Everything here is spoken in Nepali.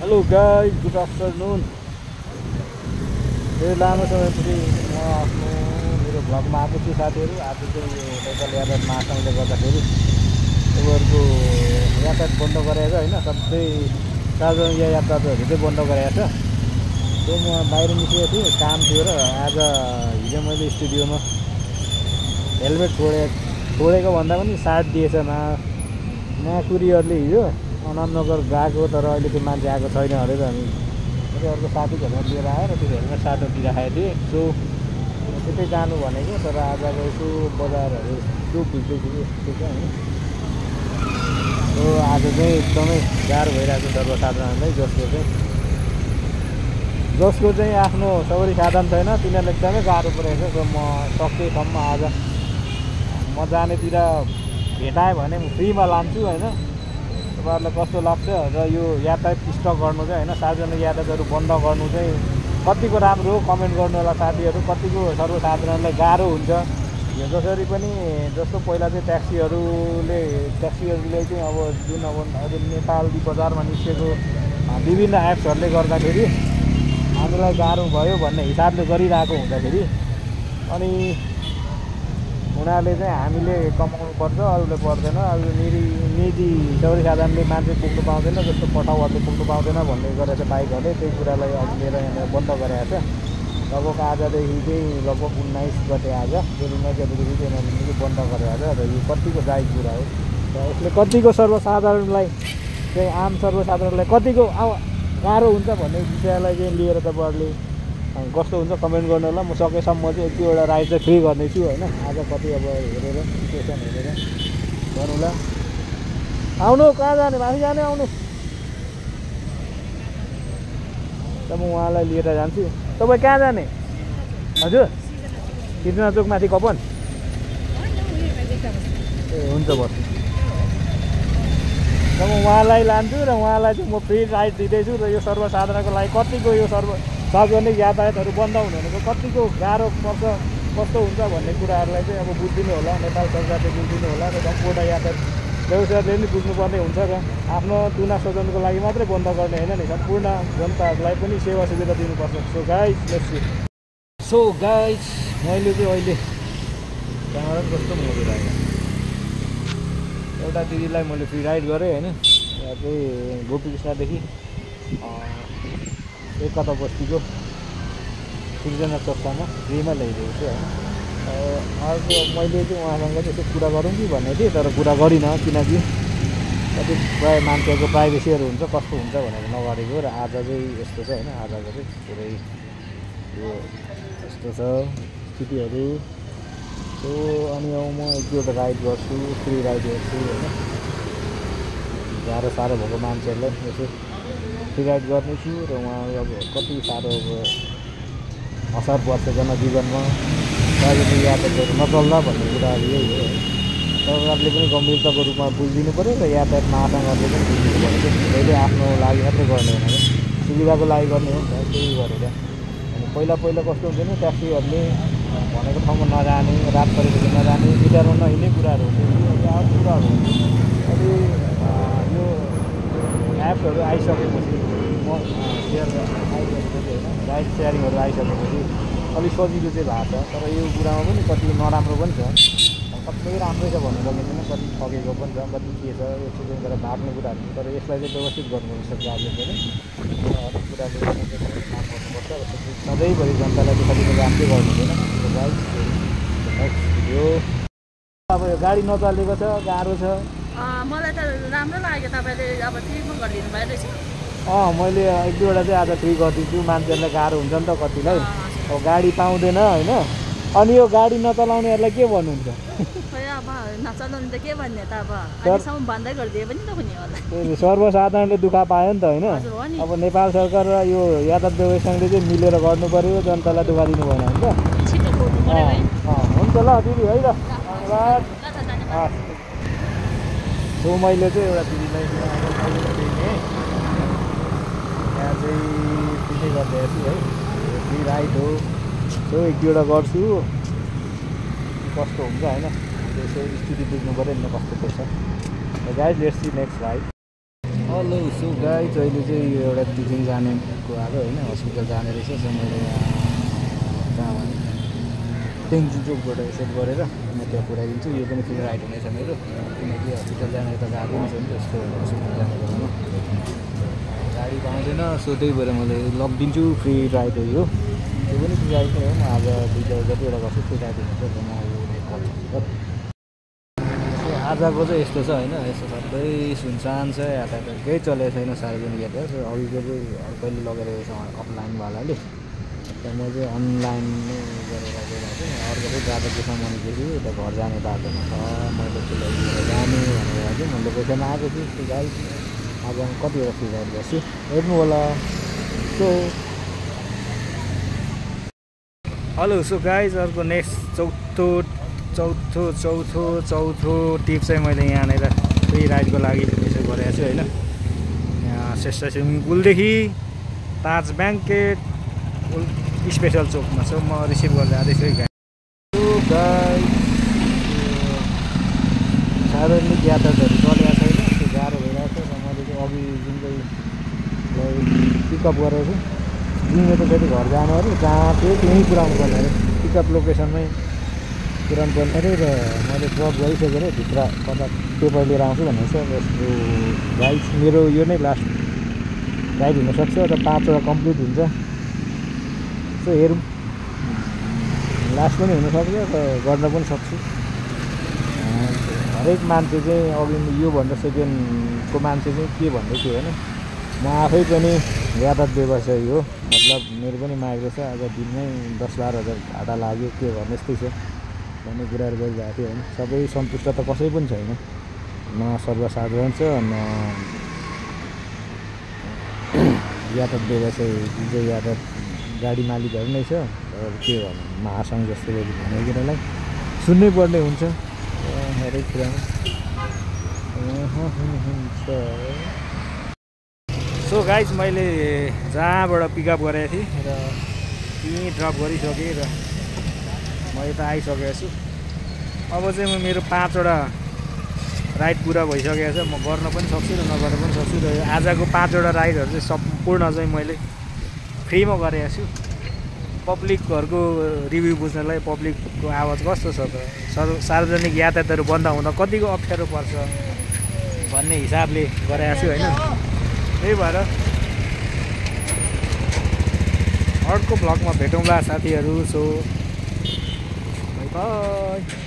Hello guys, good afternoon. यो लामो समयपछि म आफ्नो मेरो भ्लगमा आएको छु साथीहरू। आज चाहिँ यो लोकल यातायात महासङ्घले गर्दाखेरि तपाईँहरूको यातायात बन्द गराएको होइन, सबै सार्वजनिक यातायातहरू चाहिँ बन्द गराएको छ। त्यो म बाहिर निस्केको थिएँ, काम थियो र आज हिजो मैले स्टुडियोमा हेलमेट छोडेको भन्दा पनि साथ दिएछ कुरियरले हिजो अनन्तनगर गएको, तर अहिले त्यो मान्छे आएको छैन अरे त। अनि अर्को साथी घरमा लिएर आएर त्यो हेलमेट साटो दिइराखेको थिएँ। सो त्यतै जानु भनेको, तर आज यसो बजारहरू यसो भिज्दैछु यस्तो क्या होइन। सो आज चाहिँ एकदमै गाह्रो भइरहेको छ सर्वसाधारणलाई, जसको चाहिँ आफ्नो सवारी साधन छैन तिनीहरूलाई एकदमै गाह्रो परेको छ। सो म सकेसम्म आज म जानेतिर भेटाएँ भने म फ्रीमा लान्छु होइन। तपाईँहरूलाई कस्तो लाग्छ र यो यातायात स्टप गर्नु चाहिँ होइन, सार्वजनिक यातायातहरू बन्द गर्नु चाहिँ कतिको राम्रो हो कमेन्ट गर्नु होला साथीहरू। कतिको सर्वसाधारणलाई गाह्रो हुन्छ यो। जसरी पनि जस्तो पहिला चाहिँ ट्याक्सीहरूले चाहिँ अब जुन अब नेपाली बजारमा निस्केको विभिन्न एप्सहरूले गर्दाखेरि हामीलाई गाह्रो भयो भन्ने हिसाबले गरिरहेको हुँदाखेरि अनि उनीहरूले चाहिँ हामीले कमाउनु पर्छ, अरूले पर्दैन। अब निजी सवारी साधनले मान्छे पुग्नु पाउँदैन, जस्तो पठाउहरूले पुग्नु पाउँदैन भन्ने गरेर बाइकहरूले त्यही कुरालाई अघि लिएर यहाँनिर बन्द गरेको छ। लगभग आजदेखि चाहिँ लगभग 19 गते आज 19 गतेदेखि चाहिँ यिनीहरूले बन्द गरेको छ। र यो कतिको दायी कुरा हो र यसले कतिको सर्वसाधारणलाई चाहिँ आम सर्वसाधारणलाई कतिको गाह्रो हुन्छ भन्ने विषयलाई चाहिँ लिएर तपाईँहरूले कस्तो हुन्छ कमेन्ट गर्नु होला। म सकेसम्म चाहिँ एक दुईवटा राइड चाहिँ फ्री गर्नेछु होइन। आज कति अब हेरेर सिचुएसन हेरेर गर्नुला। आउनु, कहाँ जाने, माथि जाने, आउनु त म उहाँलाई लिएर जान्छु। तपाईँ कहाँ जाने? हजुर, सिर्जना चोक माथि कपन। ए हुन्छ, बस्नु। र म उहाँलाई लान्छु र उहाँलाई चाहिँ म फ्री राइड दिँदैछु। र यो सर्वसाधारणको लागि कतिको यो सार्वजनिक यातायातहरू बन्द हुनु भनेको कतिको गाह्रो पर्छ, कस्तो हुन्छ भन्ने कुराहरूलाई चाहिँ अब बुझिदिनु होला, नेपाल सरकारले बुझिदिनु होला र सम्पूर्ण यातायात व्यवसायले पनि बुझ्नुपर्ने हुन्छ। र आफ्नो तुना स्वजनको लागि मात्रै बन्द गर्ने होइन नि, सम्पूर्ण जनताहरूलाई पनि सेवा सुविधा दिनुपर्छ। सो गाइस मैले चाहिँ अहिले त्यहाँबाट कस्तो मोडी राखेँ, एउटा दिदीलाई मैले फ्री राइड गरेँ होइन। यहाँ चाहिँ गोपीकृष्णदेखि एकता बस्तीको सिर्जना चोकसम्म फ्रीमा ल्याइदिएको छु होइन। अर्को मैले चाहिँ उहाँसँग त्यस्तो कुरा गरौँ कि भन्ने थिएँ, तर कुरा गरिनँ किनकि कति प्रायः मान्छेको प्राइभेसीहरू हुन्छ, कस्तो हुन्छ भनेर नगरेको। र आज चाहिँ यस्तो छ होइन, आजको चाहिँ पुरै यो यस्तो छ स्थितिहरू। सो अनि अब म एक दुईवटा राइड गर्छु, फ्री राइड गर्छु होइन। साह्रो भएको मान्छेहरूलाई यसो फ्री राइड गर्नेछु। र उहाँ अब कति साह्रो अब असर पर्छ जनजीवनमा सार्वजनिक यातायातहरू नचल्दा भन्ने कुराहरू यही हो। सरकारले पनि गम्भीरताको रूपमा बुझिदिनु पऱ्यो र यातायात महासङ्घहरूले पनि बुझिदिनु पऱ्यो। मैले आफ्नो लागि मात्रै गर्ने होइन, सुविधाको लागि गर्ने हो नि त, त्यही गरेर। अनि पहिला कस्तो हुन्थ्यो नि, ट्याक्सीहरूले भनेको ठाउँमा नजाने, रात परेपछि नजाने, मिटरमा नहिँड्ने कुराहरू हुन्थ्यो, अब कुराहरू हुन्थ्यो। अनि यो एप्सहरू आइसकेपछि सेयर आइसकेपछि होइन, राइड सेयरिङहरू आइसकेपछि अलिक सजिलो चाहिँ भएको छ। तर यो कुरामा पनि कति नराम्रो पनि छ, सबै राम्रै छ भन्नु सकिँदैन, कति ठगेको पनि छ, कति के छ, यस्तो चाहिँ गरेर भाग्ने कुराहरू छ। तर यसलाई चाहिँ व्यवस्थित गर्नुपर्छ सरकारले पनि, हरेक कुराले काम गर्नुपर्छ। र सधैँभरि जनतालाई दुःख दिने काम चाहिँ गर्नु हुँदैन। Next video. अब यो गाडी नचलेको छ, गाह्रो छ। मलाई त राम्रो लाग्यो, तपाईँले अब फ्रीमा गरिदिनु भयो रहेछ। मैले एक दुईवटा चाहिँ आज फ्री गरिदिन्छु, मान्छेहरूलाई गाह्रो हुन्छ नि त कतिलाई, अब गाडी पाउँदैन होइन। अनि यो गाडी नचलाउनेहरूलाई के भन्नुहुन्छ? खोइ अब नचलाउने त के भन्ने त, अब अहिलेसम्म बन्दै गरिदिए पनि त हुने होला। सर्वसाधारणले दुःख पायो नि त होइन। अब नेपाल सरकार र यो यातायात व्यवस्थाले चाहिँ मिलेर गर्नु पऱ्यो, जनतालाई दुःख दिनु भएन हुन्छ। हुन्छ ल दिदी है, ल धन्यवाद। सो मैले चाहिँ एउटा दिदीलाई दिएँ, यहाँ चाहिँ त्यसै गरिदिएको छु है, फ्री राइड हो। सो एक दुईवटा गर्छु, कस्तो हुन्छ होइन, यसो स्थिति बुझ्नु पऱ्यो नि कस्तो के छ। Guys let's see next ride. Hello so guys अहिले चाहिँ यो एउटा टिचिङ जानेको आएको होइन हस्पिटल जाने रहेछ सो मैले यहाँ कहाँ भने तेन्जिङ चोकबाट सेट गरेर म त्यहाँ पुऱ्याइदिन्छु यो पनि फेरि राइट हुनेछ मेरो किनकि हस्पिटल जाने त गएको नि छ नि त्यस्तो हस्पिटल जाने बेलामा गाडी पाउँदैन सो त्यही भएर मैले लगिदिन्छु फ्री राइड हो यो त्यो पनि फ्री राइड नै हो म आज दुईवटा जतिवटा गर्छु फ्री राइड हुन्छ म आजको चाहिँ यस्तो छ होइन यस्तो सबै सुनसान छ यातायात केही चलेको छैन सार्वजनिक यातायात अघिको चाहिँ कहिले लगेर छ अफलाइनवालाले त्यहाँ म चाहिँ अनलाइन नै गरेर गइरहेको थिएँ अर्को चाहिँ जाँदाखेरि सामानदेखि यता घर जाने बाटोमा छ मैले त्यसलाई लिएर जाने भनेर चाहिँ मैले लोकेसन आएको थिएँ त्यो गाडी आज कतिवटा फ्री राइड गर्छु हेर्नु होला सो हेलो सो गाइज अर्को नेक्स्ट चौथो टिप चाहिँ मैले यहाँनिर फ्री राइडको लागि यसो गरेको छु होइन यहाँ श्रेष्ठ स्विमिङ पुलदेखि ताज ब्याङ्केट स्पेसल चोकमा छु म रिसिभ गरेर जाँदैछु है गाइज सार्वजनिक यातायातहरू चलेको छैन त्यो गाह्रो भइरहेको छ र मैले चाहिँ अघि जुन चाहिँ पिकअप गरेको छु जुन त फेरि घर जानु अरे जहाँ थियो त्यहीँ पुऱ्याउनु पर्ने अरे पिकअप लोकेसनमै पुऱ्याउनु पर्ने अरे र मैले ड्रप गरिसकेर भित्र कता पेपर लिएर आउँछु भनेको छ यसको गाइड मेरो यो नै लास्ट राइड हुनसक्छ र 5वटा कम्प्लिट हुन्छ सो हेरौँ लास्ट पनि हुनसक्छ र गर्न पनि सक्छु हरेक मान्छे चाहिँ अघि योभन्दा सेकेन्डको मान्छे चाहिँ के भन्दै थियो होइन म आफै पनि यातायात व्यवसायी हो मतलब मेरो पनि मागेको छ आज दिनमै 10-12 हजार घाटा लाग्यो के भन्ने यस्तै छ भन्ने कुराहरू गरिरहेको थियो होइन सबै सन्तुष्ट त कसै पनि छैन न सर्वसाधारण छ न यातायात व्यवसायी जुन चाहिँ यातायात गाडी मालिकहरू नै छ के भन्नु महासङ्घ जस्तो भन्ने कुरालाई सुन्नै पर्ने हुन्छ हरेक कुरामा सो गाइज मैले जहाँबाट पिकअप गरेको थिएँ र त्यहीँ ड्रप गरिसकेँ र म यता आइसकेको छु अब चाहिँ म मेरो 5वटा राइड पुरा भइसकेको छ म गर्न पनि सक्छु र नगर्न पनि सक्छु र आजको 5वटा राइडहरू चाहिँ सम्पूर्ण चाहिँ मैले फ्रीमा गरेको छु पब्लिकहरूको रिभ्यू बुझ्नलाई पब्लिकको आवाज कस्तो छ त सार्वजनिक यातायातहरू बन्द हुँदा कतिको अप्ठ्यारो पर्छ भन्ने हिसाबले गरेको छु होइन त्यही भएर अर्को भ्लगमा भेटौँला साथीहरू सो बाई बाई।